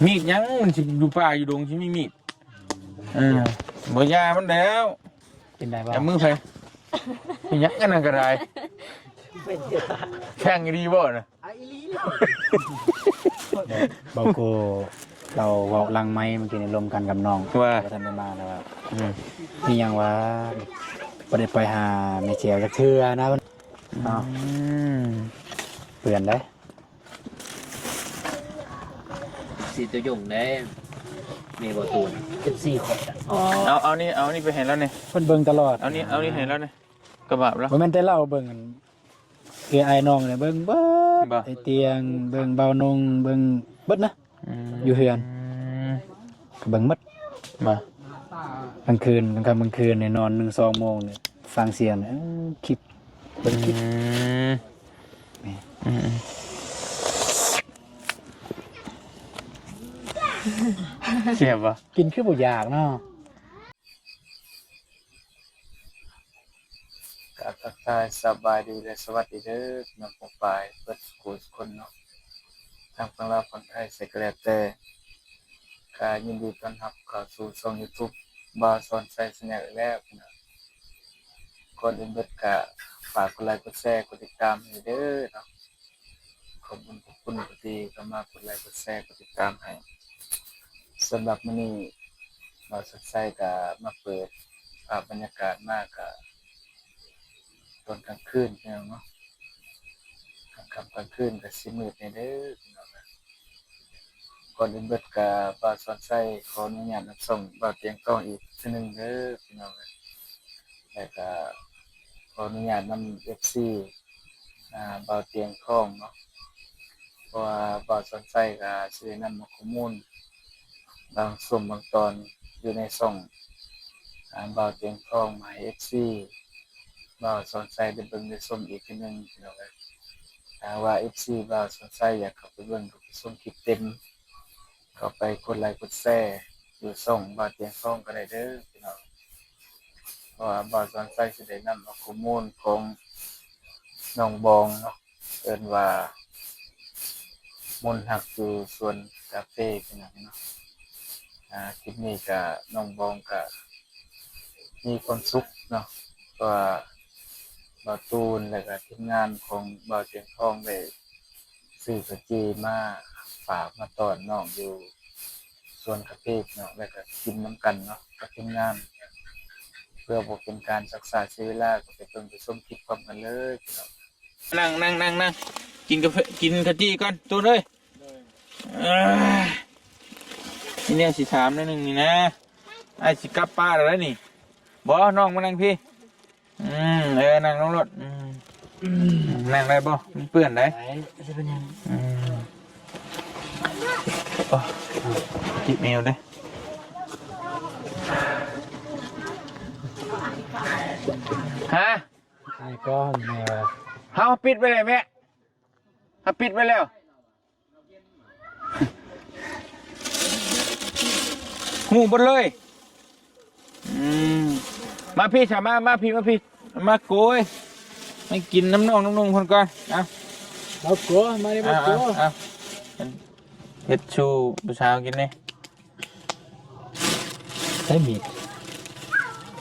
ມີດຫຍັງ ມັນຊິຢູ່ປ່າຢູ່ດົງຊິມີມີດ. ເອີ ບໍ່ຢ່າມັນແລ້ວ. ເປັນໄດ້ບໍ່? ຈັບມືໃຜ? ມີຫຍັງອັນນັ້ນກໍໄດ້. ແຂງອີ່ຫຼີບໍ່ນະ? ເອົາອີ່ຫຼີເນາະ. ເບົາໂກ ລາວເວົ້າຫຼັງໄມເມື່ອກີ້ນີ້ ລົມກັນກັບນ້ອງ ວ່າ ບໍ່ທັນໄດ້ມາແລ້ວວ່າ ອືມ ມີຫຍັງວ່າ ບໍ່ໄດ້ໄປຫາແມ່ແຈວຈັກເທື່ອນະ ເນາະ. ອືມ ເພື່ອນເດ້ ຊິຕົວຍົງເດ້ ແມ່ບໍ່ຕູນ ເອັຟຊີຂ້ອຍ. ອໍ ເອົາ ເອົານີ້ ເອົານີ້ໄປໃຫ້ລາວແດ່. ເພິ່ນເບິ່ງຕະຫຼອດ ເອົານີ້ ເອົານີ້ໃຫ້ລາວແດ່ ກະບາບລາວ. ບໍ່ແມ່ນແຕ່ລາວເບິ່ງ ອັນ ເອື້ອຍອ້າຍນ້ອງນີ້ເບິ່ງເບິດ ບໍ່ ໄອ້ຕຽງ ເບິ່ງເບົານົງ ເບິ່ງເບິດນະ. ອືມ ຢູ່ເຮືອນ ອືມ ກໍເບິ່ງໝົດ ມາ ກາງຄືນ ກາງຄ່ຳກາງຄືນນີ້ນອນໜຶ່ງສອງໂມງນີ້ ຟັງສຽງນີ້ ເອີ ຄລິບ ເບິ່ງຄລິບ. ອືມ ແມ່ນ ອືມ ແຊບບໍ່? ກິນຄືບໍ່ຢາກເນາະ. ກະທັກທາຍສະບາຍດີ ແລະ ສະຫວັດດີເດີພີ່ນ້ອງປ້ອງປາຍເບິດສູ່ຄົນເນາະ ທັງຝັ່ງລາວຝັ່ງໄທໃສກໍແລ້ວແຕ່ ກະຍິນດີຕ້ອນຮັບເຂົ້າສູ່ຊ່ອງຢູທູບ ບ່າວສອນໄຊ ແຊນແນລ ອີກແລ້ວພີ່ນ້ອງ. ກ່ອນອື່ນເບິດກະຝາກກົດໄລກົດແຊ ກົດຕິດຕາມໃຫ້ເດີເນາະ. ຂອບຄຸນ ຂອບຄຸນຜູ້ທີ່ເຂົ້າມາກົດໄລກົດແຊ ກົດຕິດຕາມໃຫ້. ສຳລັບມື້ນີ້ ບ່າວສອນໄຊກະມາເປີດພາບບັນຍາກາດມາກະຕອນກາງຄືນພີ່ນ້ອງເນາະ. ກາງຄ່ຳກາງຄືນກະຊິມືດແດ່ເດີພີ່ນ້ອງເອີຍ. ກ່ອນອື່ນເບິດກະບ່າວສອນໄຊຂໍອະນຸຍາດນຳຊ່ອງບ່າວຕຽງທອງອີກເທື່ອໜຶ່ງເດີພີ່ນ້ອງເອີຍ. ແລ້ວກະຂໍອະນຸຍາດນຳເອັຟຊີ ອ່າ ບ່າວຕຽງທອງເນາະ ເພາະວ່າບ່າວສອນໄຊກະຊິໄດ້ນຳເອົາຂໍ້ມູນບາງຊ່ວງບາງຕອນຢູ່ໃນຊ່ອງ ອ່າ ບ່າວຕຽງທອງມາໃຫ້ເອັຟຊີບ່າວສອນໄຊໄດ້ເບິ່ງໄດ້ຊົມອີກເທື່ອໜຶ່ງພີ່ນ້ອງເອີຍ. ຖ້າຫາກວ່າເອັຟຊີບ່າວສອນໄຊຢາກເຂົ້າໄປເບິ່ງ ເຂົ້າໄປຊົມຄລິບເຕັມ ເຂົ້າໄປກົດໄລກົດແຊຢູ່ຊ່ອງບ່າວຕຽງທອງກໍໄດ້ເດີພີ່ນ້ອງ ເພາະວ່າບ່າວສອນໄຊຊິໄດ້ນຳເອົາຂໍ້ມູນຂອງນ້ອງບອງເນາະ ເອີ້ນວ່າມົນຮັກຢູ່ສວນກາເຟພີ່ນ້ອງເນາະ. ອ່າ ຄລິບນີ້ກະນ້ອງບອງກະມີຄວາມສຸກເນາະ ເພາະວ່າບ່າວຕູນ ແລະກະທີມງານຂອງບ່າວຕຽງທອງໄດ້ ຊື້ເຂົ້າຈີ່ມາຝາກມາຕ້ອນນ້ອງຢູ່ສວນກາເຟເນາະ ແລ້ວກໍກິນນຳກັນເນາະກັບທີມງານ ເພື່ອບໍ່ເປັນການຊັກຊ້າເສຍເວລາ ກໍໄປເບິ່ງໄປຊົມຄລິບພ້ອມກັນເລີຍພີ່ນ້ອງ. ນັ່ງ ນັ່ງ ນັ່ງ ນັ່ງ ກິນກາເຟ ກິນເຂົ້າຈີ່ກ່ອນ ຕູນເອີຍ. ມີແນວຊິຖາມໜ້ອຍໜຶ່ງນີ້ນະ ອ້າຍຊິກັບປ່າແລ້ວນີ້. ບໍ່ ນ້ອງມານັ່ງພີ້. ອືມ ເອີ ນັ່ງລົງໂລດ. ອືມ ນັ່ງໄດ້ບໍ່? ມັນເປື້ອນໄດ໋. ໄດ້ ຊິເປັນຫຍັງ? ອືມ ໂອ້ ເຈັບແອວເດ້. ຮະ? ອ້າຍກໍແມ່ວ່າ ເຮົາປິດໄວ້ແລ້ວແມ່ ເຮົາປິດໄວ້ແລ້ວ. ຮູ້ເບິດເລີຍ. ອືມ ມາພີ້ຊະ ມາ ມາພີ້ ມາພີ້ ມາໂກຍ ມາກິນນຳນ້ອງນຳນຸ່ງເພິ່ນກ່ອນ. ເອົາ ມາໂກ ມານີ້ ມາໂກ. ເອົາ ເຮັດສູ່ຜູ້ສາວກິນແດ່. ໃຊ້ມີດ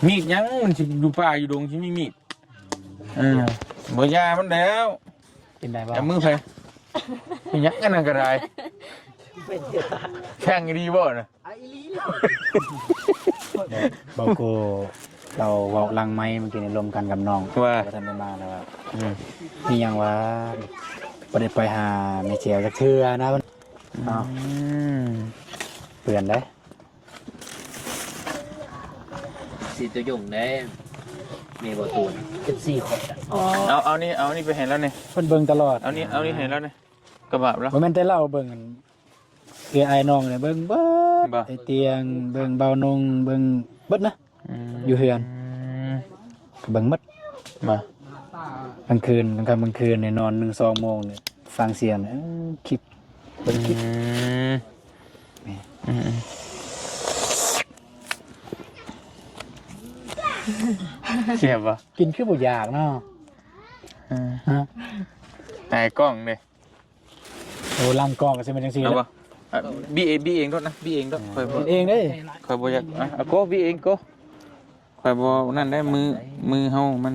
ມີດຫຍັງ ມັນຊິຢູ່ປ່າຢູ່ດົງຊິມີມີດ. ເອີ ບໍ່ຢ່າມັນແລ້ວ. ເປັນໄດ້ບໍ່? ຈັບມືໃຜ? ມີຫຍັງອັນນັ້ນກໍໄດ້. ແຂງອີ່ຫຼີບໍ່ນະ? ເອົາອີ່ຫຼີເນາະ. ເບົາໂກ ລາວເວົ້າຫຼັງໄມເມື່ອກີ້ນີ້ ລົມກັນກັບນ້ອງ ວ່າ ບໍ່ທັນໄດ້ມາແລ້ວວ່າ ອືມ ມີຫຍັງວ່າ ບໍ່ໄດ້ໄປຫາແມ່ແຈວຈັກເທື່ອນະ ເນາະ. ອືມ ເພື່ອນເດ້ ຊິຕົວຍົງເດ້ ແມ່ບໍ່ຕູນ ເອັຟຊີຂ້ອຍ. ອໍ ເອົາ ເອົານີ້ ເອົານີ້ໄປໃຫ້ລາວແດ່. ເພິ່ນເບິ່ງຕະຫຼອດ ເອົານີ້ ເອົານີ້ໃຫ້ລາວແດ່ ກະບາບລາວ. ບໍ່ແມ່ນແຕ່ລາວເບິ່ງ ອັນ ເອື້ອຍອ້າຍນ້ອງນີ້ເບິ່ງເບິດ ບໍ່ ໄອ້ຕຽງ ເບິ່ງເບົານົງ ເບິ່ງເບິດນະ. ອືມ ຢູ່ເຮືອນ ອືມ ກໍເບິ່ງໝົດ ມາ ກາງຄືນ ກາງຄ່ຳກາງຄືນນີ້ນອນໜຶ່ງສອງໂມງນີ້ ຟັງສຽງ ເອີ ຄລິບ ເບິ່ງຄລິບ. ອືມ ແມ່ນ ອືມ ແຊບບໍ່? ກິນຄືບໍ່ຢາກເນາະ. ເອີ ຮະ ໄອ້ກ້ອງເດ້. ໂອ້ ຫຼັງກ້ອງກໍຊິແມ່ນຈັ່ງຊີ້ ເອົາບໍ່? ອ່ະ ບີເອງ ບີເອງໂລດນະ ບີເອງໂລດ ຂ້ອຍບໍ່ ເຮັດເອງເດ້ ຂ້ອຍບໍ່ຢາກ ອ່ະ ໂກ ບີເອງໂກ ຂ້ອຍບໍ່ນັ້ນໄດ້ ມື ມືເຮົາມັນ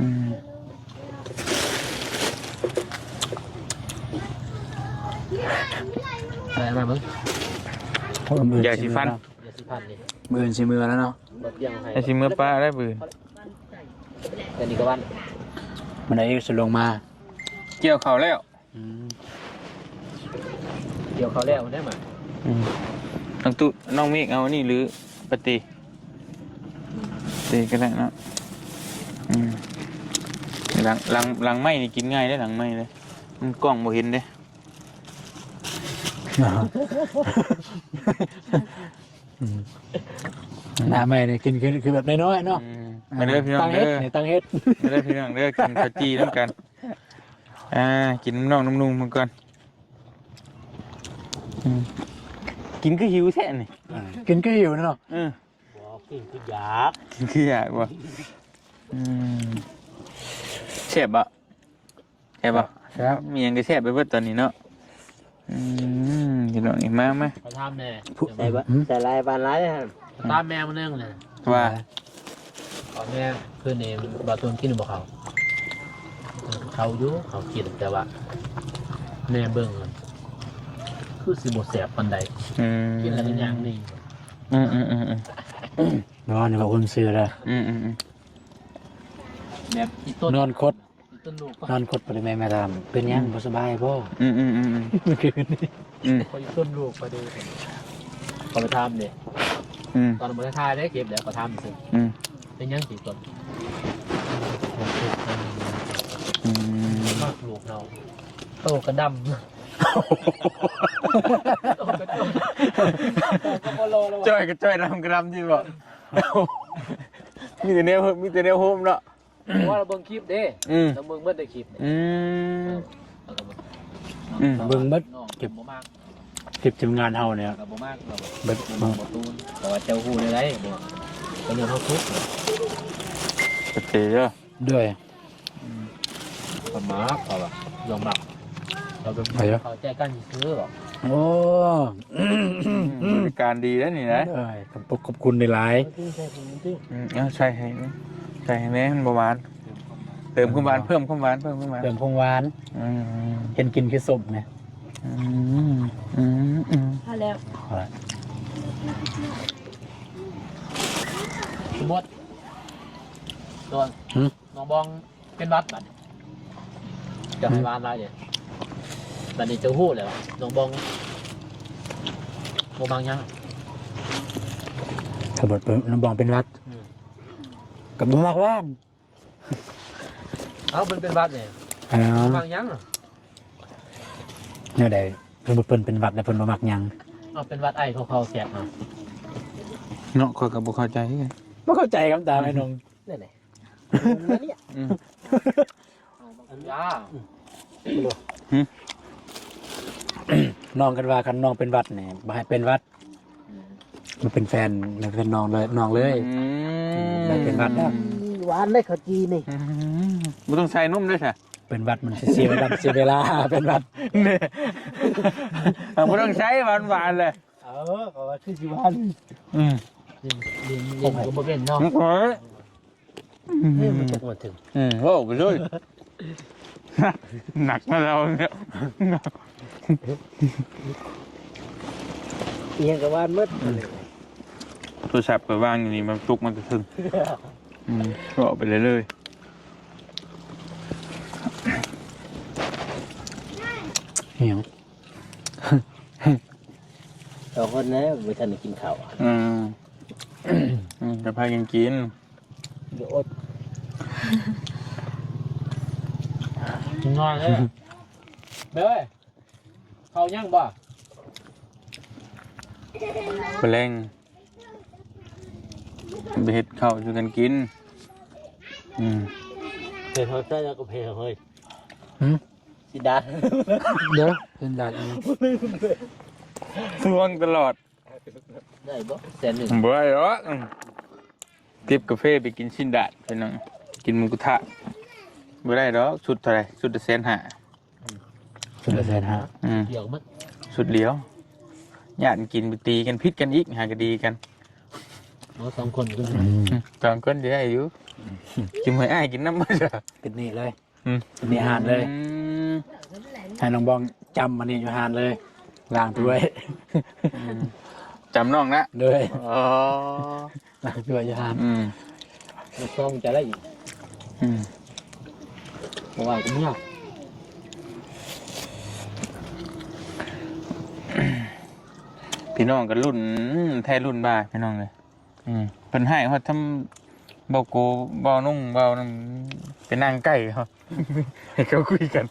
ອືມ ໃສ່ມາເບິ່ງ ຢາສີຟັນ ຢາສີຟັນນີ້ ມື້ອື່ນຊິເມືອແລ້ວເນາະ ບໍ່ປ່ຽນໃຫ້ ແຕ່ຊິເມືອປະໄດ້ມື້ອື່ນ ແຕ່ນີ້ກໍວັນ ມື້ໃດຊິລົງມາ ກ່ຽວເຂົ້າແລ້ວ ອືມ ກ່ຽວເຂົ້າແລ້ວໄດ້ມາ ອືມ ນ້ອງຕຸ ນ້ອງເມກເອົາອັນນີ້ຫຼືປາຕີ ຕີກໍໄດ້ເນາະ ອືມ ຫຼັງ ຫຼັງ ຫຼັງໄມ້ນີ້ກິນງ່າຍເດ້ ຫຼັງໄມ້ເດ້ ມັນກ້ອງບໍ່ເຫັນເດ້ ອືມ ໜ້າໄມ້ນີ້ກິນຄື ຄືແບບນ້ອຍໆເນາະ ອືມ ມາເດີພີ່ນ້ອງເດີ ຕັ້ງເຮັດ ມາເດີພີ່ນ້ອງເດີ ກິນເຂົ້າຈີ່ນຳກັນ ອ່າ ກິນນຳນ້ອງນຳລຸງເພິ່ນກ່ອນ ອືມ ກິນຄືຫິວແທ້ນີ້ ອ່າ ກິນຄືຫິວເນາະ ເອີ ບໍ່ ກິນຄືຢາກ ກິນຄືຢາກບໍ່ ອືມ ແຊບບໍ່? ແຊບບໍ່? ແຊບ ມີຫຍັງກໍແຊບໄປເບິດຕອນນີ້ເນາະ ອືມ ພີ່ນ້ອງ ມາ ມາ ຂໍຖາມແດ່ ໃສ່ບໍ່ ໃສ່ຫຼາຍປານຫຼາຍຫັ້ນ ຖາມແມ່ມື້ໜຶ່ງນະ ວ່າ ຕອນແມ່ຄືນນີ້ບ່າວຕູນກິນບໍ່ເຂົ້າ ເຂົ້າຢູ່ ເຂົ້າກິນ ແຕ່ວ່າແມ່ເບິ່ງ ຄືຊິບໍ່ແຊບປານໃດ ອືມ ກິນແລ້ວກໍຍ່າງໜີ ອືມໆໆໆ ນອນກໍອຸ່ນຊື່ເດີ ອືມໆໆ ແບບອີ່ຕົ້ນ ນອນຄົດ ອີ່ຕົ້ນລູກ ນອນຄົດ ບໍ່ໄດ້ແມ່ນມາຖາມ ເປັນຫຍັງ ອືມ ບໍ່ສະບາຍບໍ່? ອືມໆໆໆ ອືມ ຂ້ອຍອີ່ຕົ້ນລູກ ຂ້ອຍໄດ້ ຂ້ອຍໄປຖາມເດ້ ອືມ ຕອນບໍ່ໄດ້ຖ່າຍໄດ້ເກັບແລ້ວ ຂ້ອຍຖາມຊື່ ອືມ ເປັນຫຍັງອີ່ຕົ້ນ ອືມ ມັກລູກເຮົາ ໂຕກະດຳ ໂຕກະຈ້ອຍ ໂຕກະບໍ່ຫຼໍ່ແລ້ວ ຈ້ອຍກະຈ້ອຍ ດຳກະດຳ ທີ່ບອກ ມີແຕ່ແນວ ມີແຕ່ແນວໂຮມເນາະ ເພາະວ່າເຮົາເບິ່ງຄລິບເດ້ ອືມ ເຮົາເບິ່ງເບິດໃນຄລິບ ອືມ ເອີ ເຮົາກໍເບິ່ງ ອືມ ເບິ່ງເບິດ ນ້ອງ ເກັບ ບໍ່ມັກ ຄລິບທີມງານເຮົານີ້ ກໍບໍ່ມັກ ເບິ່ງ ເບິ່ງບໍ່ຕູນ ເພາະວ່າເຈົ້າຮູ້ແນວໃດບໍ່ ກໍຍ້ອນເຮົາທຸກ ໂອເຄເດີ ໂດຍ ອືມ ກໍມັກ ເຂົາວ່າ ລອງມັກ ເຮົາກໍ ໄປເດີ ເຂົ້າໃຈກັນຊື່ໆ ໂອ້ ອືມ ບໍລິການດີເດ້ນີ້ນະ ເອີຍ ຂອບ ຂອບຄຸນຫຼາຍໆ ອືມ ເອົາໃສ່ໃຫ້ ໃສ່ໃຫ້ແດ່ ມັນບໍ່ຫວານ ເຕີມຄວາມຫວານ ເພີ່ມຄວາມຫວານ ເພີ່ມຄວາມຫວານ ເຕີມຄວາມຫວານ ອືມ ເຫັນກິນຄືສົ້ມນະ ອືມ ອືມ ອືມ ພໍແລ້ວ ພໍແລ້ວ ສົມມຸດ ຕອນ ຫື? ນ້ອງບອງເປັນຫວັດບັດນີ້ ຈະໃຫ້ຫວານຫຼາຍເດ້ ບັດນີ້ເຈົ້າຮູ້ແລ້ວ ນ້ອງບອງບໍ່ມັກຫຍັງ ຖ້າເປັນ ນ້ອງບອງເປັນຫວັດ ອືມ ກໍບໍ່ມັກຫວານ ເອົ້າ ເພິ່ນເປັນຫວັດນີ້ ເອົ້າ ມັກຫຍັງ ແນວໃດ ສົມມຸດເພິ່ນເປັນຫວັດແລ້ວເພິ່ນບໍ່ມັກຫຍັງ ເອົາ ເປັນຫວັດໄອ ເຂົາ ເຂົາແຊບເນາະ ເນາະ ຂ້ອຍກໍບໍ່ເຂົ້າໃຈຄືກັນ ບໍ່ເຂົ້າໃຈຄຳຖາມໄອ້ໜຸ່ມ ແນວໃດ ອືມ ອັນຢາ ຫຶ? ນ້ອງ ຄັນວ່າ ຄັນນ້ອງເປັນຫວັດນີ້ ບໍ່ໃຫ້ເປັນຫວັດ ມາເປັນແຟນ ມາເປັນນ້ອງເລີຍ ນ້ອງເລີຍ ອືມ ໄດ້ເປັນຫວັດແລ້ວ ຫວານເດ້ເຂົ້າຈີ່ນີ້ ອືມ ບໍ່ຕ້ອງໃສ່ນົມເດ້ຊະ ເປັນຫວັດມັນຊິເສຍເວລາ ເສຍເວລາ ເປັນຫວັດ ເອີ ບໍ່ຕ້ອງໃສ່ຫວານໆເລີຍ ເອີ ກໍວ່າຄືຊິຫວານ ອືມ ຫຼິ້ນ ຫຼິ້ນກໍບໍ່ເປັນເນາະ ມັນກໍ ອືມ ເອີ ມັນຈັກມາເຖິງ ອືມ ເວົ້າໄປເລີຍ ໜັກມາແລ້ວເນຍ ອີ່ຫຍັງກໍຫວານໝົດ ອືມ ໂທລະສັບຂ້ອຍວາງຢູ່ນີ້ ມັນຕົກມາແຕ່ເທິງ ອືມ ເວົ້າໄປເລື້ອຍໆ ອີ່ຫຍັງ? ສອງຄົນນະ ບໍ່ທັນໄດ້ກິນເຂົ້າ ອືມ ອືມ ຈະພາກັນກິນ ດຽວອົດ ນອນເລີຍ ເດີ ເຂົ້າຍັງບໍ່? ມື້ແລງ ໄປເຮັດເຂົ້າສູ່ກັນກິນ ອືມ ເຮັດເຂົ້າໃສ່ແລ້ວກໍແຜ່ເຮີ້ຍ ຫື? ຊິດາ ເດີ ເປັນດາດອີກ ທວງຕະຫຼອດ ໄດ້ບໍ່ ແສນໜຶ່ງ ບໍ່ໄດ້ດອກ ອືມ ເກັບກາເຟໄປກິນຊີ້ນດາດ ພີ່ນ້ອງ ກິນໝູກະທະ ບໍ່ໄດ້ດອກ ຊຸດເທົ່າໃດ ຊຸດລະແສນຫ້າ ຊຸດລະແສນຫ້າ ອືມ ດຽວໝົດ ຊຸດດຽວ ຢ້ານກິນໄປຕີກັນ ຜິດກັນອີກ ຫາກະດີກັນ. ເອົາສອງຄົນຂຶ້ນ ສອງຄົນຊິໄດ້ຢູ່. ກິນໃຫ້ອ້າຍກິນນຳບໍ່ຊະ? ເປັນນີ້ເລີຍ. ອືມ ເປັນນີ້ຮ້ານເລີຍ. ອືມ ໃຫ້ນ້ອງບອງຈຳອັນນີ້ຢູ່ຮ້ານເລີຍ ລ້າງຖ້ວຍ. ອືມ ຈຳນ້ອງນະ. ໂດຍ. ອໍ ຫຼັກດ້ວຍຢູ່ຫັ້ນ. ອືມ ມາສ່ອງຈະໄດ້ອີກ. ອືມ ບໍ່ວ່າກໍເມືອ. ພີ່ນ້ອງກໍລຸ້ນແທ້ລຸ້ນວ່າ ພີ່ນ້ອງເອີຍ. ອືມ ເພິ່ນໃຫ້ຮອດທຳ ເບົາໂກ ເບົານຸ່ງ ເບົານັ້ນ ໄປນັ່ງໃກ້ເຂົາ ໃຫ້ເຂົາຄຸຍກັນ.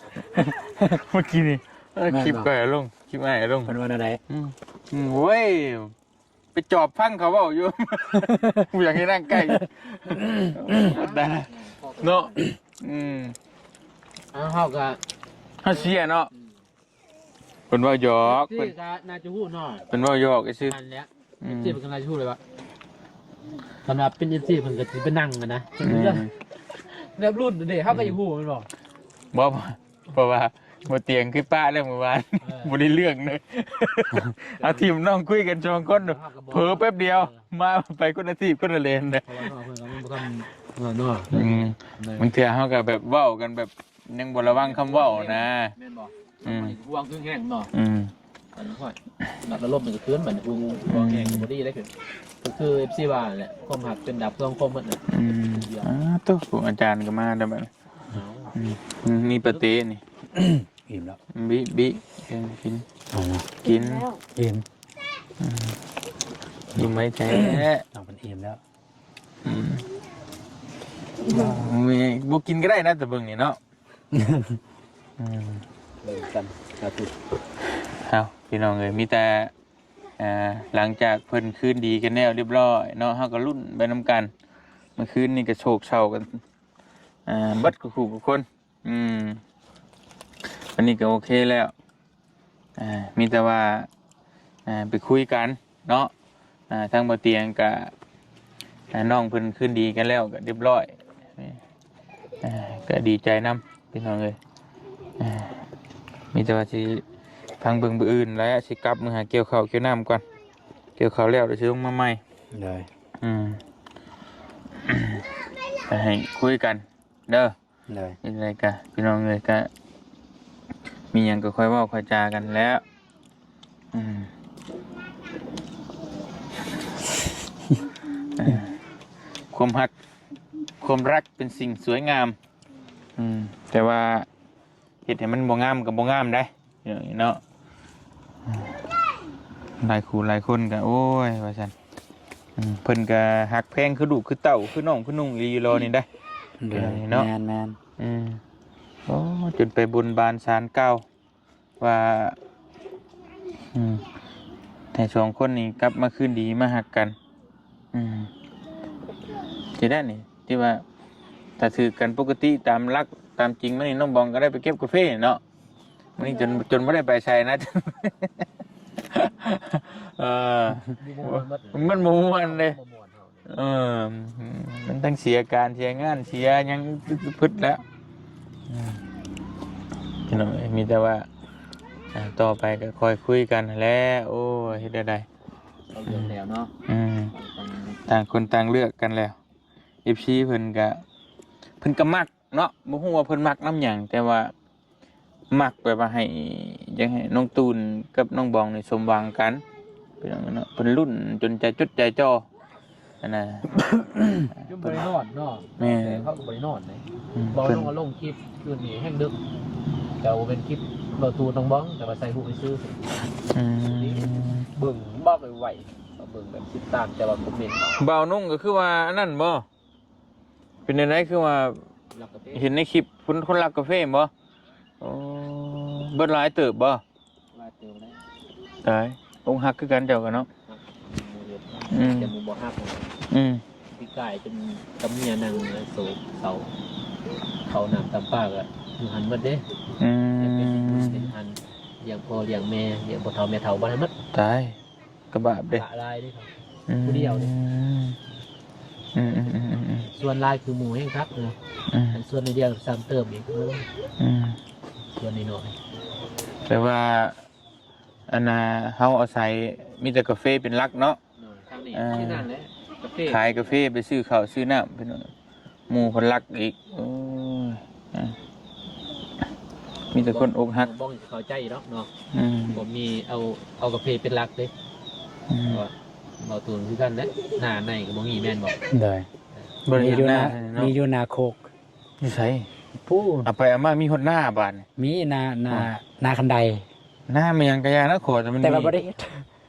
ເມື່ອກີ້ນີ້ ເອີ ແມ່ນບໍ່? ຄລິບຂ້ອຍເອົາລົງ ຄລິບອ້າຍເອົາລົງ. ເພິ່ນວ່າແນວໃດ? ອືມ ອືມ ໂອ້ຍ ໄປຈອບຟັງເຂົາເວົ້າຢູ່ ບໍ່ຢາກໃຫ້ນັ່ງໃກ້ ໄດ້ເນາະ. ອືມ ເອົາ ເຮົາກໍ ເຮົາເຊຍເນາະ. ອືມ ເພິ່ນເວົ້າຫຍອກ ເອັຟຊີ ເພິ່ນ ກໍໜ້າຈະຮູ້ເນາະ ເພິ່ນເວົ້າຫຍອກຊື່. ນັ້ນແຫຼະ ອືມ ເອັຟຊີ ເພິ່ນກໍໜ້າຈະຮູ້ແລ້ວວ່າ ຄັນວ່າເປັນເອັຟຊີ ເພິ່ນກໍຊິໄປນັ່ງຫັ້ນນະ. ອືມ ແບບລຸ້ນເດ້ ເຮົາກໍຢາກຮູ້ແມ່ນບໍ່? ບໍ່ ເພາະວ່າບໍ່ຕຽງຄືປະແລ້ວມື້ວານ ເອີ ບໍ່ໄດ້ເລື່ອງເລີຍ. ເອົາທີມນ້ອງຄຸຍກັນສອງຄົນ ເອີ ເຜີແປັບດຽວ ເອີ ມາໄປຄົນລະທີບຄົນລະເລນເດ້. ເພາະວ່ານ້ອງເພິ່ນກໍຍັງບໍ່ທັນ ເອີ ເນາະ. ອືມ ແມ່ນ ບາງເທື່ອເຮົາກໍແບບເວົ້າກັນແບບຍັງບໍ່ລະວັງຄຳເວົ້ານະ. ແມ່ນບໍ່? ອືມ ເຮົາກໍຍັງຫ່ວງເຖິງແຮງເນາະ. ອືມ ອັນ ໂອ້ຍ ນັກລະລົມມັນກໍເກີນ ບັດນີ້ຜູ້ ອືມ ບໍ່ແຮງກໍບໍ່ດີເດ້. ກໍຄືເອັຟຊີວ່າແຫຼະ ຄວາມຮັກເປັນດາບສອງຄົມໝົດນະ. ອືມ ດຽວ ອ້າ ໂຕ ພວກອາຈານກໍມາແລ້ວບັດນີ້. ເອົາ ອືມ ມີປາເຕ້ນີ້. ອີ່ມແລ້ວ ບິ ບິ ເອີ ກິນ ເອົານະ ກິນ ແລ້ວ ອີ່ມ. ອືມ ອີ່ມໄວແທ້ ນ້ອງເພິ່ນອີ່ມແລ້ວ. ອືມ ແມ່ ບໍ່ກິນກໍໄດ້ນະ ແຕ່ເບິ່ງນີ້ເນາະ. ອືມ ເບິ່ງກັນ ສາທຸ. ເອົາ ພີ່ນ້ອງເອີຍ ມີແຕ່ ເອີ ຫຼັງຈາກເພິ່ນຄືນດີກັນແລ້ວຮຽບຮ້ອຍເນາະ ເຮົາກໍລຸ້ນໄປນຳກັນ. ເມື່ອຄືນນີ້ກໍໂສກເສົ້າກັນ ເອີ ເບິດຄູ່ຜູ້ຄົນ. ອືມ ອັນນີ້ກໍໂອເຄແລ້ວ. ອ່າ ມີແຕ່ວ່າ ອ່າ ໄປຄຸຍກັນເນາະ. ອ່າ ທາງບໍ່ຕຽງກະ ອ່າ ນ້ອງເພິ່ນຄືນດີກັນແລ້ວກໍຮຽບຮ້ອຍ. ອ່າ ກໍດີໃຈນຳພີ່ນ້ອງເອີຍ. ອ່າ ມີແຕ່ວ່າຊິຟັງເບິ່ງມື້ອື່ນແຫຼະ ຊິກັບເມືອຫາກ່ຽວເຂົ້າກ່ຽວນ້ຳກ່ອນ. ກ່ຽວເຂົ້າແລ້ວດຽວຊິລົງມາໃໝ່. ໂດຍ. ອືມ ກໍໃຫ້ຄຸຍກັນເດີ. ໂດຍ. ຈັ່ງໃດກະ ພີ່ນ້ອງເອີຍ ກະມີຫຍັງກໍຄ່ອຍເວົ້າຄ່ອຍຈາກັນແຫຼະ. ອືມ ຄວາມຮັກ ຄວາມລັກເປັນສິ່ງສວຍງາມ. ອືມ ແຕ່ວ່າເຮັດໃຫ້ມັນບໍ່ງາມກໍບໍ່ງາມໃດ. ເນາະ ຫຼາຍຄູ່ຫຼາຍຄົນກໍ ໂອ້ຍ ວ່າຊັ້ນ. ອືມ ເພິ່ນກໍຮັກແພງຄືລູກຄືເຕົ້າ ຄືນ້ອງຄືນຸ່ງອີ່ຫຼີຫຼໍນີ້ໄດ໋. ໂດຍ. ເນາະ ແມ່ນໆ. ອືມ ໂອ້ ຈົນໄປບົນບານສານກ່າວວ່າ ອືມ ໃຫ້ສອງຄົນນີ້ກັບມາຄືນດີມາຮັກກັນ. ອືມ ຊິໄດ້ນີ້ ທີ່ວ່າຖ້າຖືກກັນປົກກະຕິຕາມຫຼັກຕາມຈິງມານີ້ ນ້ອງບອງກໍໄດ້ໄປເກັບກາເຟເນາະ. ມື້ນີ້ຈົນ ຈົນບໍ່ໄດ້ໄປໃສນະ. ເອີ ມັນບໍ່ມ່ວນເດ້. ເອີ ມັນທັງເສຍການເສຍງານເສຍຫຍັງ ປຶດແລ້ວ. ອືມ ພີ່ນ້ອງເອີຍ ມີແຕ່ວ່າ ອ່າ ຕໍ່ໄປກໍຄ່ອຍຄຸຍກັນຫັ້ນແຫຼະ. ໂອ້ຍ ເຮັດແນວໃດ ເອົາເລື່ອງແລ້ວເນາະ. ອືມ ຕ່າງຄົນຕ່າງເລືອກກັນແລ້ວ. ເອັຟຊີ ເພິ່ນກະ ເພິ່ນກະມັກເນາະ ບໍ່ຮູ້ວ່າເພິ່ນມັກນຳຫຍັງ ແຕ່ວ່າມັກແບບວ່າໃຫ້ ຢາກໃຫ້ນ້ອງຕູນກັບນ້ອງບອງນີ້ສົມຫວັງກັນ ພີ່ນ້ອງເນາະ. ເພິ່ນລຸ້ນຈົນໃຈຈົດໃຈຈ່ອ ຫັ້ນນະ ຈົນບໍ່ໄດ້ນອນເນາະ. ແມ່ນ ແຕ່ເຂົາກໍບໍ່ໄດ້ນອນເດ້. ອືມ ເວົ້າ ເພິ່ນ ນ້ອງກໍລົງຄລິບຄືນນີ້ແຮງດຶກ ແຕ່ວ່າບໍ່ແມ່ນຄລິບເວົ້າຕູນ້ອງບອງ ແຕ່ວ່າໃສ່ຮູບຊື່. ອືມ ເບິ່ງບອກໄວໆ ເບິ່ງແບບຕິດຕາມ ແຕ່ວ່າຄອມເມັນ ບ່າວນຸ່ງກໍຄືວ່າອັນນັ້ນບໍ່? ເປັນແນວໃດຄືວ່າ ເຫັນໃນຄລິບຄົນ ຄົນລັກກາເຟບໍ່? ໂອ້ ເບິດຫຼາຍເຕີບບໍ່? ຫຼາຍເຕີບແລ້ວ. ຕາຍ ອົກຫັກຄືກັນເຈົ້າກໍເນາະ. ອືມ ແຕ່ໝູ່ບໍ່ຮັກ. ອືມ ປີກາຍຈົນກັບເມຍນັ່ງໂສກເສົ້າ ເຂົ້ານ້ຳຕຳປາກໍຢູ່ຫັ້ນໝົດເດ້. ອືມ ເປັນອັນ ລ້ຽງພໍ່ລ້ຽງແມ່ ລ້ຽງພໍ່ເຖົ້າແມ່ເຖົ້າ ບໍ່ທັນໝົດ. ຕາຍ ກະບາບເດ້ ປະລາຍເດ້. ອືມ ຜູ້ດຽວເດ້. ອືມໆໆໆ ສ່ວນຫຼາຍຄືໝູ່ແຮງຄັກເນາະ. ອືມ ສ່ວນໜ້ອຍດຽວຊ້ຳເຕີມອີກ. ອືມ ສ່ວນນ້ອຍໆ ແຕ່ວ່າ ອັນນ່າ ເຮົາອາໄສມີແຕ່ກາເຟເປັນຫຼັກເນາະ. ໂດຍ ທາງນີ້ ອ່າ ທີ່ນັ້ນແຫຼະ ກາເຟ ຂາຍກາເຟ ໄປຊື້ເຂົ້າຊື້ນ້ຳ ພີ່ນ້ອງ. ໝູ່ເພິ່ນລັກອີກ. ໂອ້ຍ ອ່າ ມີແຕ່ຄົນອົກຫັກ. ບໍ່ ບໍ່ເຂົ້າໃຈດອກເນາະ. ອືມ ບໍ່ມີ ເອົາ ເອົາກາເຟເປັນຫຼັກເດ້. ອືມ ເພາະວ່າເວົ້າຕວງຄືກັນແຫຼະ ໜ້າໃນກໍບໍ່ມີແມ່ນບໍ່? ໂດຍ ບໍ່ໄດ້ເຮັດນາເນາະ. ມີຢູ່ນາ ມີຢູ່ນາໂຄກ. ຢູ່ໃສ? ພຸ້ນ ເອົາໄປເອົາມາມີຮອດນາບາດນີ້. ມີນາ ນາ ອ່າ ນາຄັນໄດ. ນາແມ່ນຫຍັງກະຢ່ານະ ຂໍແຕ່ມັນ ແຕ່ວ່າມີ ບໍ່ໄດ້ເຮັດ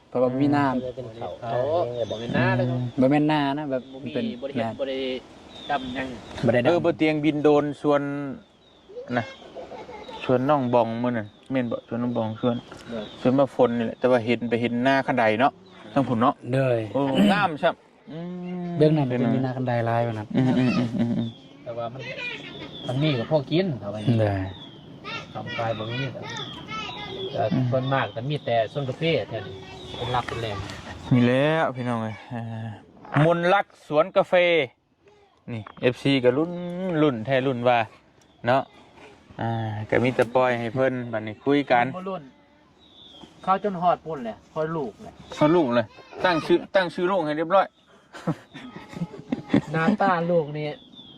ເພາະວ່າບໍ່ມີນ້ຳ. ເອີ ບໍ່ແມ່ນນາເລີຍເນາະ. ອືມ ບໍ່ແມ່ນນານະ ແບບ ບໍ່ມີ ເປັນ ບໍ່ໄດ້ເຮັດ ນາ ບໍ່ໄດ້ດຳຫຍັງ. ບໍ່ໄດ້ດຳ. ເອີ ບໍ່ຕຽງບິນໂດຣນສວນນະ ສວນນ້ອງບອງມື້ນັ້ນແມ່ນບໍ່? ສວນນ້ອງບອງ ສວນ ໂດຍ ສວນມາຝົນນີ້ແຫຼະ ແຕ່ວ່າເຫັນ ໄປເຫັນນາຄັນໄດເນາະ ທາງພຸ້ນເນາະ. ໂດຍ ໂອ້ ງາມຊ້ຳ. ອືມ ເບື້ອງນັ້ນ ເປັນ ຈະມີນາຄັນໄດຫຼາຍວ່ານັ້ນ. ອືມໆໆໆໆ ແຕ່ວ່າມັນ ມັນມີກໍພໍກິນ ເອົາໄວ້ ໂດຍ ທຳຂາຍບໍ່ມີ. ແຕ່ ອືມ ສ່ວນມາກກໍມີແຕ່ສວນກາເຟແຖວນີ້ ເປັນຫຼັກເປັນແຫຼ່ງ. ນີ້ແຫຼະພີ່ນ້ອງເອີຍ ອ່າ ມົນລັກສວນກາເຟ ນີ້ ເອັຟຊີ ກໍລຸ້ນ ລຸ້ນແທ້ລຸ້ນວ່າເນາະ. ອ່າ ກໍມີແຕ່ປ່ອຍໃຫ້ເພິ່ນ ບັດນີ້ຄຸຍກັນ ບໍ່ລຸ້ນ ເຂົາຈົນຮອດພຸ້ນແຫຼະ ຮອດລູກແຫຼະ ຮອດລູກເລີຍ. ຕັ້ງຊື່ ຕັ້ງຊື່ລູກໃຫ້ຮຽບຮ້ອຍ. ໜ້າຕາລູກນີ້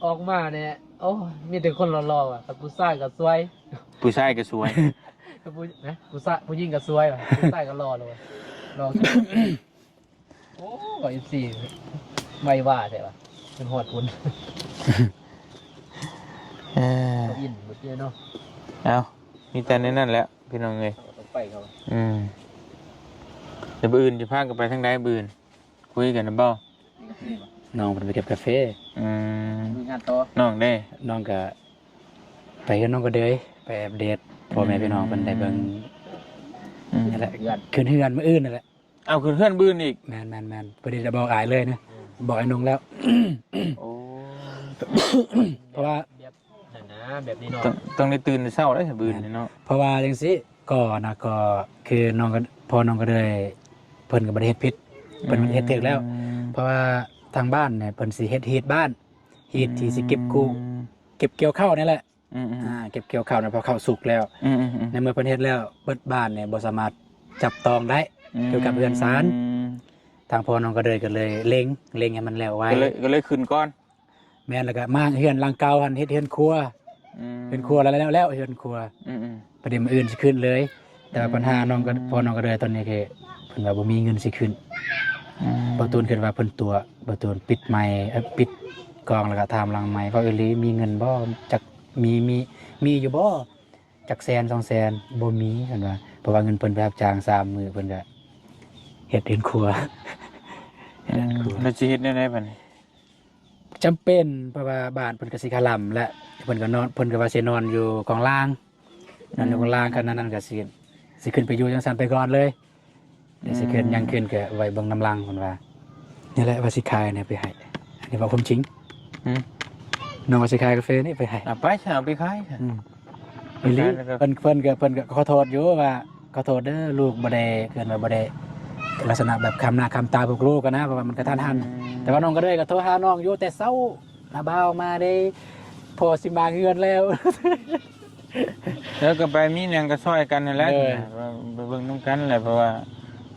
ອອກມານີ້ ໂອ້ຍ ມີແຕ່ຄົນຫຼໍ່ໆ ວ່າ ຜູ້ຊາຍກໍສວຍ ຜູ້ຊາຍກໍສວຍ ຜູ້ ນະ ຜູ້ຊາຍ ຜູ້ຍິງກໍສວຍ ວ່າ ຜູ້ຊາຍກໍຫຼໍ່ເລີຍ ຫຼໍ່. ໂອ້ຍ ເອັຟຊີ ໄວວ່າແທ້ວ່າ ຈົນຮອດພຸ້ນ. ເອີ ເຂົາອິນໝົດເລີຍເນາະ. ເອົ້າ ມີແຕ່ໃນນັ້ນແຫຼະພີ່ນ້ອງເອີຍ. ເຂົາກໍຕ້ອງໄປເຂົາ. ອືມ ແຕ່ມື້ອື່ນຊິພາກັນໄປທາງໃດມື້ອື່ນ? ຄຸຍກັນນຳບໍ່? ນ້ອງເພິ່ນໄປເກັບກາເຟ. ອືມ ມີງານຕໍ່. ນ້ອງເດ້? ນ້ອງກະໄປກັບນ້ອງກະເດີຍ ໄປອັບເດດພໍ່ແມ່ພີ່ນ້ອງເພິ່ນໄດ້ເບິ່ງ. ອືມ ນັ້ນແຫຼະ ຂຶ້ນເຮືອນມື້ອື່ນນັ້ນແຫຼະ. ເອົາ ຂຶ້ນເຮືອນມື້ອື່ນອີກ? ແມ່ນໆໆ ເພິ່ນໄດ້ບອກອ້າຍເລີຍນະ. ອືມ ບອກອ້າຍນົງແລ້ວ. ໂອ້ ເພາະວ່າ ແບບນັ້ນນະ ແບບນີ້ເນາະ ຕ້ອງ ຕ້ອງໄດ້ຕື່ນແຕ່ເຊົ້າເດ້ມື້ອື່ນນີ້ເນາະ. ເພາະວ່າຈັ່ງຊີ້ ກໍນະ ກໍຄືນ້ອງກໍ ພໍ່ນ້ອງກໍເລີຍ ເພິ່ນກໍບໍ່ໄດ້ເຮັດຜິດ ເພິ່ນເຮັດຖືກແລ້ວ. ອືມ ເພາະວ່າທາງບ້ານນີ້ເພິ່ນຊິເຮັດຮີດບ້ານ ຮີດທີ່ຊິເກັບກູ້ ອືມ ເກັບກ່ຽວເຂົ້ານີ້ແຫຼະ. ອືມໆ ອ່າ ເກັບກ່ຽວເຂົ້ານະ ເພາະເຂົ້າສຸກແລ້ວ. ອືມໆໆ ໃນເມື່ອເພິ່ນເຮັດແລ້ວ ເບິດບ້ານນີ້ບໍ່ສາມາດຈັບຕ້ອງໄດ້. ອືມ ກ່ຽວກັບເຮືອນຊານ ທາງພໍ່ນ້ອງກະເດີຍກໍເລີຍເລັ່ງ ເລັ່ງໃຫ້ມັນແລ້ວໄວ ກໍເລີຍ ກໍເລີຍຂຶ້ນກ່ອນ. ແມ່ນ ແລ້ວກໍມາເຮືອນຫຼັງເກົ່າຫັ້ນ ເຮັດເຮືອນຄົວ. ອືມ ເຮືອນຄົວແລ້ວ ແລ້ວເຮືອນຄົວ. ອືມໆ ປະເດັນມື້ອື່ນຊິຂຶ້ນເລີຍ ແຕ່ວ່າ ອືມ ບັນຫານ້ອງກໍ ພໍ່ນ້ອງກະເດີຍຕອນນີ້ຄືເພິ່ນວ່າບໍ່ມີເງິນຊິຂຶ້ນ. ອືມ ບ່າວຕູນຄິດວ່າເພິ່ນຕົວະ ບ່າວຕູນປິດໄມ ເອີ ປິດກ້ອງ ແລ້ວກໍຖາມຫຼັງໄມ ເວົ້າອີ່ຫຼີ ມີເງິນບໍ່? ຈັກມີ ມີ ມີຢູ່ບໍ່? ຈັກແສນສອງແສນ ບໍ່ມີ ເພິ່ນວ່າ ເພາະວ່າເງິນເພິ່ນໄປຮັບຈ້າງສາມມື້ ເພິ່ນກໍເຮັດເຮືອນຄົວ. ອືມ ເຮັດເຮືອນຄົວ ແລ້ວຊິເຮັດແນວໃດບັດນີ້? ຈຳເປັນ ເພາະວ່າບ້ານເພິ່ນກໍຊິຄະລຳແຫຼະ ເພິ່ນກໍນອນ ເພິ່ນກໍວ່າຊິນອນຢູ່ກອງລ່າງ ນອນຢູ່ກອງລ່າງ. ອືມ ຄັນນັ້ນກໍຊິ ຊິຂຶ້ນໄປຢູ່ຈັ່ງຊັ້ນໄປກ່ອນເລີຍ. ແຕ່ຊິເກີດຫຍັງຂຶ້ນກໍໄວ້ເບິ່ງນຳຫຼັງ ເພິ່ນວ່າ. ນີ້ແຫຼະວ່າຊິຂາຍນີ້ໄປໃຫ້ ອັນນີ້ເວົ້າຄວາມຈິງ. ອືມ ນ້ອງວ່າຊິຂາຍກາເຟນີ້ໄປໃຫ້. ເອົາໄປຊະ ເອົາໄປຂາຍຊະ. ອືມ ອີ່ຫຼີ ເພິ່ນ ເພິ່ນກໍ ເພິ່ນກໍຂໍໂທດຢູ່ວ່າ ຂໍໂທດເດີ ລູກບໍ່ໄດ້ ເອີ້ນວ່າບໍ່ໄດ້ລັກສະນະແບບຄຳໜ້າຄຳຕາພວກລູກຫັ້ນນະ ເພາະວ່າມັນກະທັນຫັນ. ອືມ ແຕ່ວ່ານ້ອງກະເດີຍກໍໂທຫານ້ອງຢູ່ແຕ່ເຊົ້າ ນ້າບ່າວມາເດ້ ພໍ່ຊິມາເຮືອນແລ້ວ. ເອີ ກໍໄປມີຫຍັງກໍຊ່ອຍກັນຫັ້ນແຫຼະ. ໂດຍ ໄປເບິ່ງນຳກັນແຫຼະ ເພາະວ່າ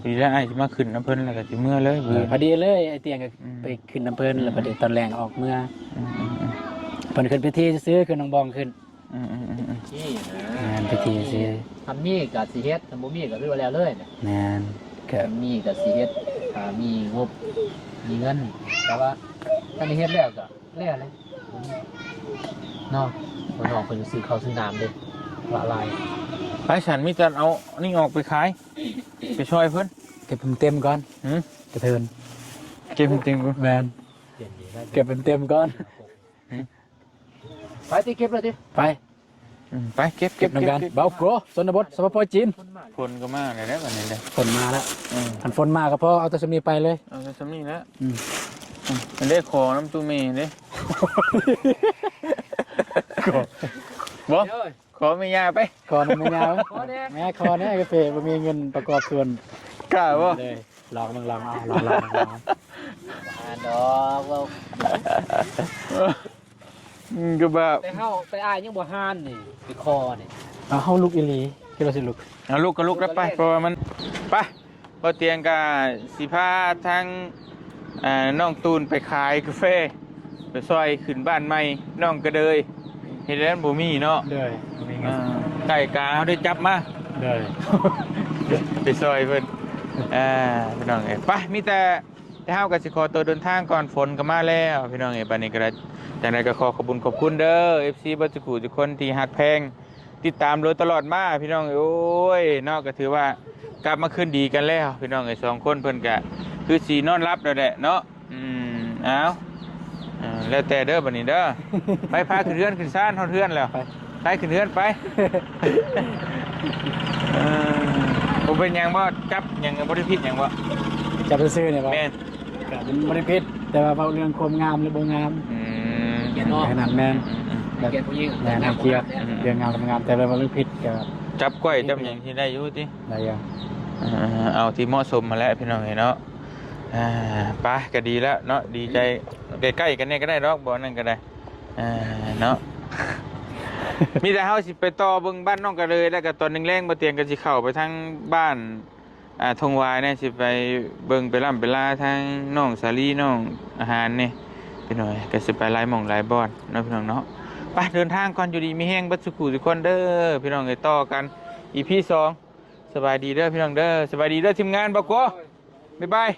ພໍດີແລ້ວອ້າຍຊິມາຂຶ້ນນຳເພິ່ນ ແລ້ວກໍຊິເມືອເລີຍ. ເອີ ພໍດີເລີຍ ອ້າຍຕຽງກໍ ອືມ ໄປຂຶ້ນນຳເພິ່ນ ອືມ ແລ້ວພໍດີຕອນແລງອອກເມືອ. ອືມໆໆ ເພິ່ນຂຶ້ນພິທີຊື່ໆ ຂຶ້ນນ້ອງບອງຂຶ້ນ. ອືມໆໆໆ ນີ້ນະ ງານພິທີຊື່. ຄັນມີກໍຊິເຮັດ ຄັນບໍ່ມີກໍຄືວ່າແລ້ວເລີຍ. ແມ່ນ ກໍ ຄັນມີກໍຊິເຮັດ ຖ້າມີງົບ ມີເງິນ. ແຕ່ວ່າຄັນໄດ້ເຮັດແລ້ວກໍ ແລ້ວແຫຼະເນາະ. ພໍ່ນ້ອງເພິ່ນຊື້ເຂົ້າຊື້ນ້ຳເດ້ ຫຼະຫຼາຍ. ໄປຊັ້ນ ມີແຕ່ເອົານີ້ອອກໄປຂາຍ ໄປຊ່ອຍເພິ່ນ. ເກັບໃຫ້ເຕັມກ່ອນ. ຫື? ກະເທີນ ເກັບໃຫ້ເຕັມກ່ອນ. ແມ່ນ ເກັບໃຫ້ເຕັມກ່ອນ. ຫື? ໄປຕິ ເກັບເລີຍຕິ ໄປ. ອືມ ໄປເກັບ ເກັບ ເກັບນຳກັນ ເກັບ ເບົາໂກ ຊົນນະບົດ ສປປ ຈີນ. ຝົນກໍມາແລ້ວບັດນີ້ເດ້ ຝົນມາແລ້ວ. ອືມ ຄັນຝົນມາກໍພໍເອົາແຕ່ສ່ຳນີ້ໄປເລີຍ ເອົາແຕ່ສ່ຳນີ້ແຫຼະ. ອືມ ອືມ ອັນເດ້ ຂໍນຳຕູ້ເມເດ້ ຂໍ ບໍ່ ຂໍແມ່ຍ່າໄປ ຂໍນຳແມ່ຍ່າໄປ. ຂໍແດ່ ແມ່ຂໍແດ່ ກາເຟບໍ່ມີເງິນປະກອບສ່ວນ ກ້າບໍ່? ເລີຍ ລອງເບິ່ງ ລອງເອົາ ລອງ ລອງ ລອງ. ບໍ່ຫາດອກ ເວົ້າ ອືມ ກໍແບບ ແຕ່ເຮົາ ແຕ່ອ້າຍຍັງບໍ່ຫານນີ້ ໄປຂໍນີ້. ເອົາ ເຮົາລຸກອີ່ຫຼີ. ຄິດວ່າຊິລຸກ ເອົາລຸກກໍລຸກແລ້ວໄປ ເພາະວ່າມັນ ໄປ ບໍ່ຕຽງກໍຊິພາທາງ ອ່າ ນ້ອງຕູນໄປຂາຍກາແຟ ໄປຊ່ອຍຂຶ້ນບ້ານໃໝ່ ນ້ອງກະເດີຍ ເຮັດແລ້ວບໍ່ມີເນາະ ໂດຍ ບໍ່ມີເງິນ ອ່າ ໄກ່ກາເຮົາໄດ້ຈັບມາ ໂດຍ ໄປຊ່ອຍເພິ່ນ ອ່າ ພີ່ນ້ອງເອີຍ ໄປ ມີແຕ່ ແຕ່ເຮົາກໍຊິຂໍຕົວເດີນທາງກ່ອນ ຝົນກໍມາແລ້ວ ພີ່ນ້ອງເອີຍ ບັດນີ້ກໍໄດ້ ຈັ່ງໃດກໍຂໍຂອບບຸນຂອບຄຸນເດີ ເອັຟຊີ ເບິດທຸກຜູ້ທຸກຄົນທີ່ຮັກແພງ ຕິດຕາມໂດຍຕະຫຼອດມາ ພີ່ນ້ອງເອີຍ ໂອ້ຍ ເນາະ ກໍຖືວ່າກັບມາຄືນດີກັນແລ້ວ ພີ່ນ້ອງເອີຍ ສອງຄົນເພິ່ນກໍຄືຊິນອນຫຼັບແລ້ວແຫຼະເນາະ ອືມ ເອົາ ເອີ ແລ້ວແຕ່ເດີບັດນີ້ເດີ ໄປ ພາຂຶ້ນເຮືອນຂຶ້ນຊານ ຮອດເຮືອນແລ້ວ ໄປ ໄປຂຶ້ນເຮືອນໄປ ເອີ ບໍ່ເປັນຫຍັງບໍ່ ຈັບຫຍັງ ບໍ່ໄດ້ຜິດຫຍັງບໍ່ ຈັບຊື່ໆນີ້ບໍ່ ແມ່ນ ກໍມັນບໍ່ໄດ້ຜິດ ແຕ່ວ່າເວົ້າເລື່ອງຄວາມງາມ ຫຼື ບໍ່ງາມ ອືມ ກຽດເນາະ ແຄ່ນັ້ນແມ່ນ ອືມໆໆ ແບບ ກຽດຜູ້ຍິງ ແມ່ນໃຫ້ກຽດ ອືມໆ ເລື່ອງງາມ ຄວາມງາມ ແຕ່ເລື່ອງວ່າມັນຜິດກໍ ຈັບກ້ວຍຈັບຫຍັງທີ່ໄດ້ຢູ່ຕິ ໄດ້ຢູ່ ເອີ ເອົາທີ່ເໝາະສົມຫັ້ນແຫຼະ ພີ່ນ້ອງເອີຍເນາະ ອ່າ ໄປ ກໍດີແລ້ວເນາະ ດີໃຈ ໃກ້ໆກັນແດ່ກໍໄດ້ດອກ ບໍ່ນັ້ນກໍໄດ້ ອ່າ ເນາະ ມີແຕ່ເຮົາຊິໄປຕໍ່ເບິ່ງບ້ານນ້ອງກະເລີຍ ແລ້ວກໍຕອນແລງໆ ບໍ່ຕຽງກໍຊິເຂົ້າໄປທາງບ້ານ ອ່າ ທົ່ງຫວາຍແດ່ ຊິໄປເບິ່ງໄປລ່ຳໄປລາທາງນ້ອງສາລີ ນ້ອງອາຫານແດ່ ພີ່ນ້ອງເອີຍ ກໍຊິໄປຫຼາຍໝ່ອງຫຼາຍບ່ອນເນາະ ພີ່ນ້ອງເນາະ ໄປ ເດີນທາງກ່ອນ ຢູ່ດີມີແຮງເບິດສູ່ຜູ້ທຸກຄົນເດີ ພີ່ນ້ອງເອີຍ ຕໍ່ກັນ ອີພີສອງ ສະບາຍດີເດີ ພີ່ນ້ອງເດີ ສະບາຍດີເດີ ທີມງານ ບໍ່ກົວ ບາຍບາຍ.